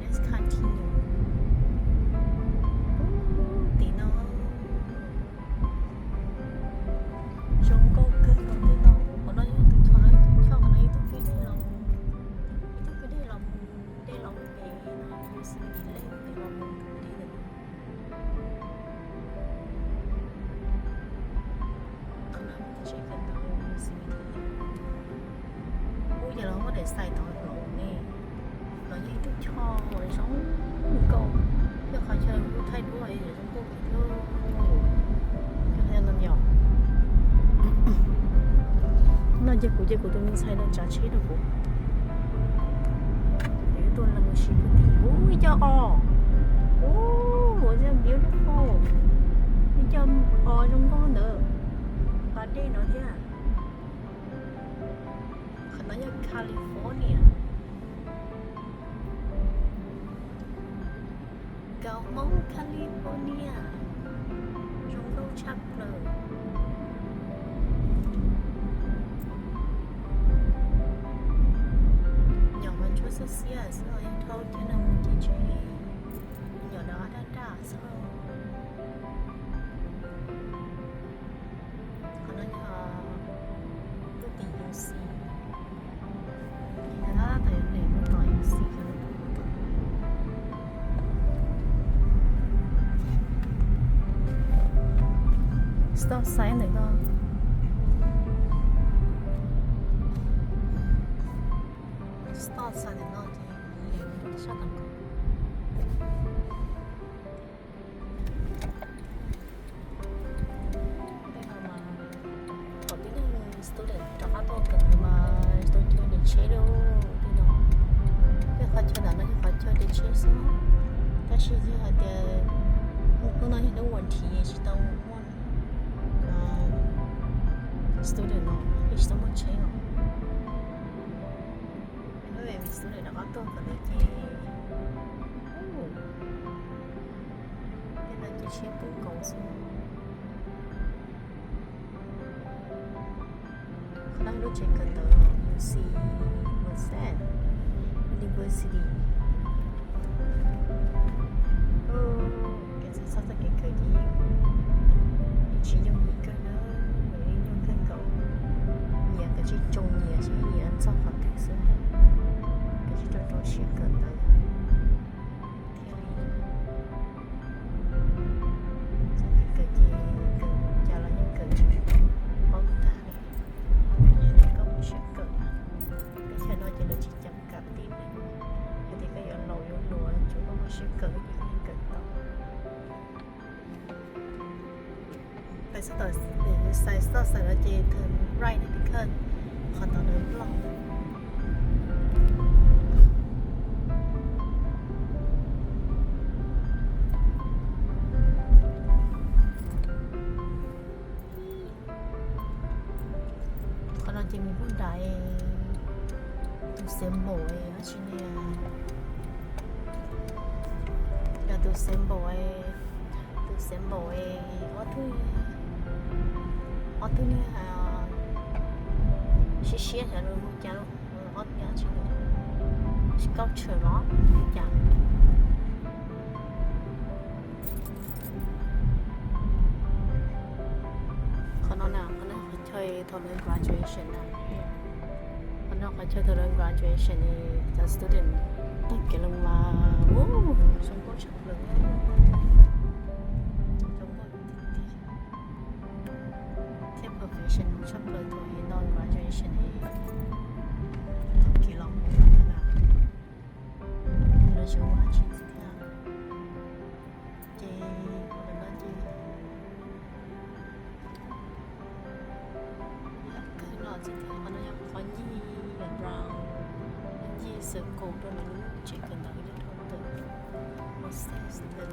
Let's continue. Tim no zoo nkauj kawg nkaus li no. Qhov no yog tus choj, tus choj qhov no ib tug kwj deg los, ib tug kwj deg los, dej los pem no, Yosemite Lake pem los mus deb ntawm no. Qhov no tsev kawm ntawv Yosemite. Ub, yog los muab daim xais tod hloov ne, los yog ib tug choj zoo nkauj, yog qhov chaw lub thaij duab zoo nkauj kawg. No yog kuv, ces kuv tus me ntxhais no tsav tsheb rau kuv. Kuv yuav tuaj lees ua si puag tim. Ub, ib co os. Ub, beautiful. Ib co os zoo nkauj ntawd. Pas dej no thiab. Qhov no yog California. Nkauj Hmoob California zoo nkauj tshaj plaws. Nyom mas ntsuab xiab xiab xwb os, yog dhau kiag no mus ces tsis nyom, daj daj xwb. Qhov no yog tuaj tim U C, ces tab tom yuav mus tom U C. Stop sign ntawm no, stop sign ntawm no ces sab tom no. Tej no mas thaum tib neeg student rov qab tuaj kawm ntawv mas tau cog dej tsheb lawm tej no. Tej qhov chaw ntawm no yog qhov chaw dej tsheb xwb, tab sis yog hais tias hnub no yog hnub vas thiv tsis tau muaj student no, yeej tsis tau muaj tsheb os. Hnub vas thiv student rov qab tuaj kawm ntawv ces tej no ces tsheb puv nkaus xwb. Qhov no lub tsev kawm ntawv U C Merced University. Kev txhawj txhawj txoj kev kawm ces tsis yooj yim kawg na, yeej nyuaj kawg nkaus. Nyias kav tsij tsoo nyias seb nyias ntxog qhov twg xwb, kav tsij rau rau siab kawm ntawv thiaj li. Txoj kev kawm ces kawm cas los yeej kawm tsis paub tag li, yog tias koj muaj siab kawm. Teb chaws no ces lawv tsis ceev kam tib neeg, yog tias koj yuav laus yuav hluas tsuav koj muaj siab kawm ces koj yeej kawm tau. Peb sab tom, xais sab xais no ces turn right na, qhov tod lawv block. Qhov no ces mus pug nram tus xiav npaum dab tsi ne, yog tus xiav npaum, tus xiav npaum ob tug, ob tug niag siab siab xyov lus hu cas, ob tug niag dab tsi, sculpture los li cas. Qhov no na, qhov no qhov chaw thaum lawv graduation na. Qhov no qhov chaw thaum lawv graduation, cov student tag kev loo mas zoo nkauj tshaj plaws, zoo nkauj tiag tiag, thiab professional tshaj plaws thaum lawv graduation thaum kev loo na. Lawv tsis ua dab tsi thiab. Ces qhov no ces yog kawg no txij thaum qhov no yog qhov ncig round, ncig circle rau lawv lub tsev kawm ntawv nyob rau ntawm process ntawd.